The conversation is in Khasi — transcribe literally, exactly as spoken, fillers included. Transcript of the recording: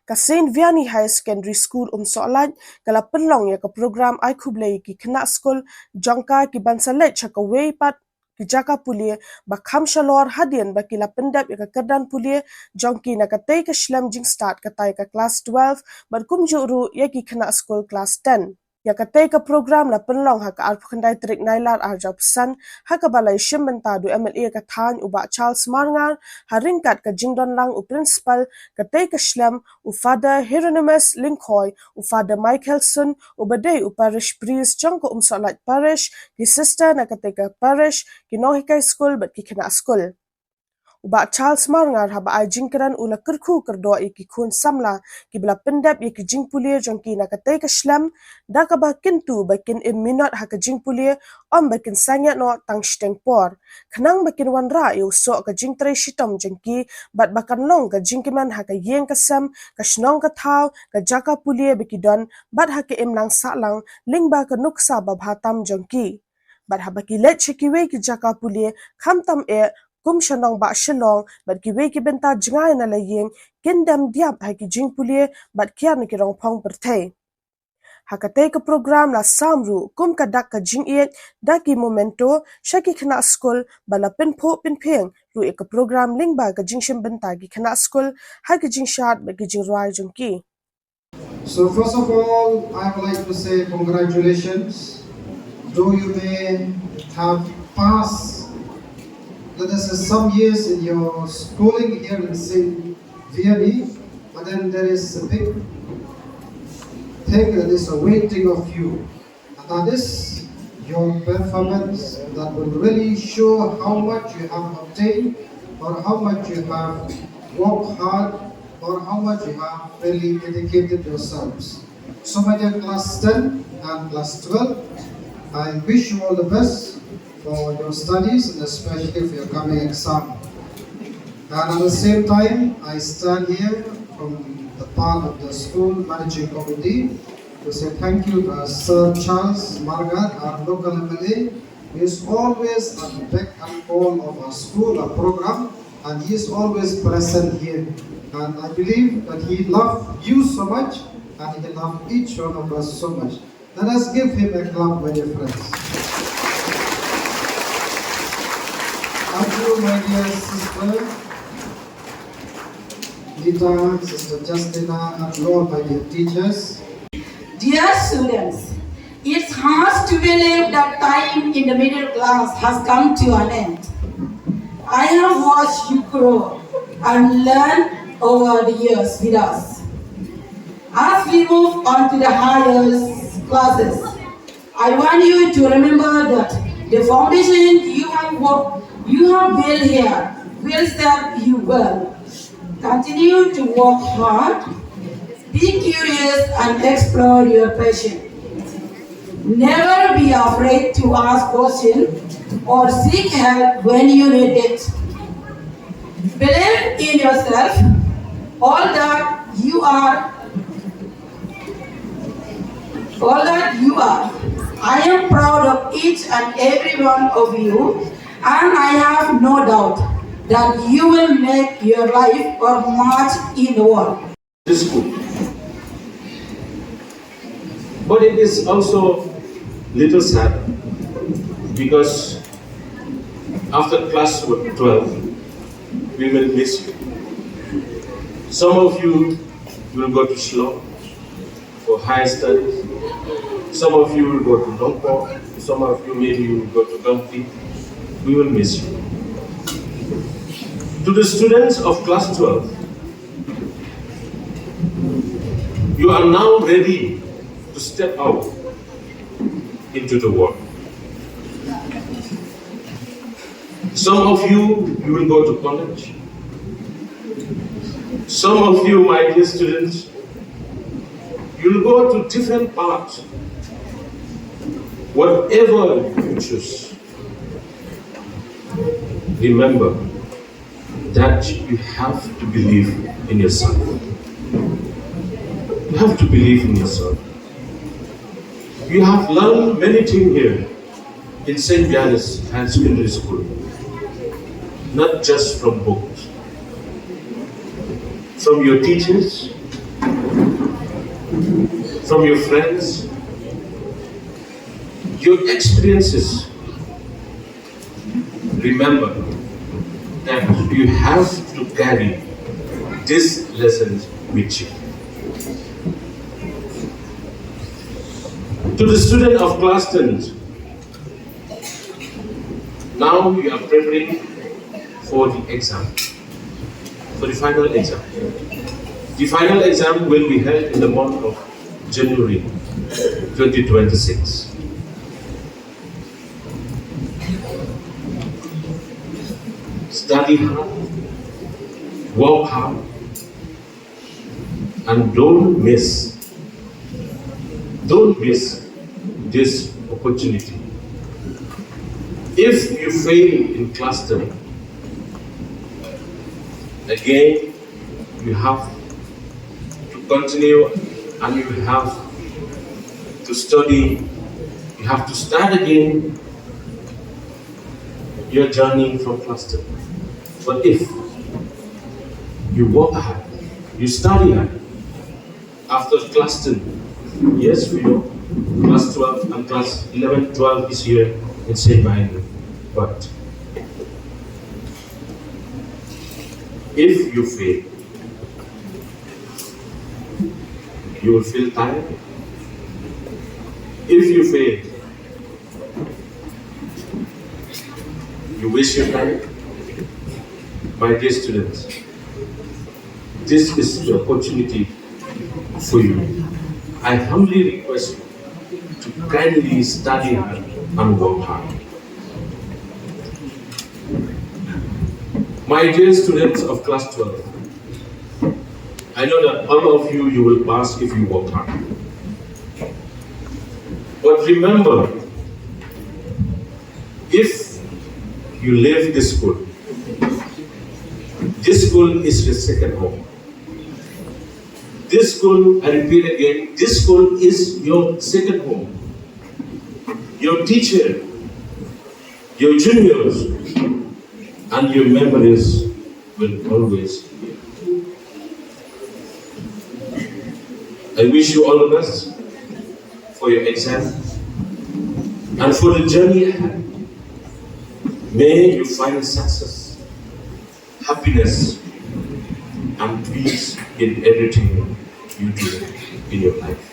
Ka Saint Vianney Higher Secondary School Umsohlait ka la pynlong ïa ka program ai khublei ïa ki khynnah skul jong ka kiban sa leit sha kawei pat ki jaka pule ba kham shalor hadien ba ki la pyndep ïa ka kyrdan pule jong ki na katei ka shlem jingstad katai ka klas twelve bad kumjuh ruh ïa ki khynnah skul klas ten. Ïa katei ka program la pynlong ha ka arphew khyndai tarik Nailar arhajar arphew san ha kaba la ïashim bynta da u M L A ka thaiñ u Bah Charles Marngar ha ryngkat ka jingdon lang u principal katei ka shlem, u Father Hieronymus Lyngkhoi, u Father Michael Sun, uba dei u parish priest jong ka Umsohlait Parish, ki sister na katei ka parish, ki nonghikai skul bad ki khynnah skul. U Bah Charles Marngar haba ai jingkren u la kyrkhu kyrdoh ïa ki khun samla kiba la pyndep ïa ki jingpule jong ki na katei ka shlem, da kaba kyntu ba kin im minot ha ka jingpule, ym ba kin sangeh noh tang shiteng por. Khnang ba kin wanrah ïa u soh ka jingtrei shitom jong ki, bad ba kan long ka jingkmen ha ka ïing ka sem, ka shnong ka thaw, ka jaka pule ba ki don, bad ha ka imlang sahlang, lyngba ka nuksa babha tam jong ki. Bad haba ki leit sha kiwei ki jaka pule, khamtam eh, kum sha nongbah Shillong, bad kiwei ki bynta jngai na la ïing, kin dem diap ha ki jingpule, bad kiar na ki rongphong pyrthei. Ha katei ka program la sam ruh kum ka dak ka jingïeit da ki memento sha ki khynnah skul ba la pynphuh pynphieng ruh ïa ka program lyngba ka jingshim bynta ki khynnah skul ha ki jingshad bad ki jingrwai jong ki. So first of all, I would like to say congratulations. Though you may have passed, let us say, some years in your schooling here in Saint Vianney, but then there is a big thing that is awaiting of you. And that is your performance that will really show how much you have obtained or how much you have worked hard or how much you have really dedicated yourselves. So, my dear class ten and class twelve, I wish you all the best for your studies and especially for your coming exam. And at the same time, I stand here from the part of the school managing committee to say thank you to, uh, Sir Charles Marngar, our local M L A. He is always at the beck and call of our school, our program, and he is always present here. And I believe that he loved you so much, and he loved each one of us so much. Let us give him a clap, my dear friends. Thank you, my dear sister Nita, sister Justina, and all my dear teachers. Dear students, it's hard to believe that time in the middle class has come to an end. I have watched you grow and learn over the years with us. As we move on to the higher classes, I want you to remember that the foundation you have worked, you have built here will serve you well. Continue to work hard, be curious, and explore your passion. Never be afraid to ask questions or seek help when you need it. Believe in yourself, all that you are, all that you are. I am proud of each and every one of you, and I have no doubt that you will make your life or mark in the world. This school. But it is also little sad because after class twelve, we will miss you. Some of you will go to Shillong for higher studies. Some of you will go to Nongpoh. Some of you maybe will go to Gampi. We will miss you. To the students of class twelve, you are now ready to step out into the world. Some of you, you will go to college. Some of you, my dear students, you'll go to different paths. Whatever you choose, remember that you have to believe in yourself. You have to believe in yourself. You have learned many things here in Saint Vianney's Higher Secondary School, not just from books, from your teachers, from your friends, your experiences. Remember that you have to carry these lessons with you. To the student of class ten, now you are preparing for the exam, for the final exam. The final exam will be held in the month of January twenty twenty-six. Study hard, work hard, and don't miss, don't miss this opportunity. If you fail in class ten, again, you have to continue and you have to study, you have to start again your journey from class ten. But if you work hard, you study hard, after class ten, yes, we know, class twelve and class eleven, twelve is here in Saint Mary. But if you fail, you will feel tired. If you fail, you waste your time. My dear students, this is the opportunity for you. I humbly request you to kindly study hard and work hard. My dear students of class twelve, I know that all of you, you will pass if you work hard. But remember, if you leave this school, this school is your second home. This school, I repeat again, this school is your second home. Your teacher, your juniors, and your memories will always be here. I wish you all the best for your exam and for the journey ahead. May you find success, happiness, and peace in everything you do in your life.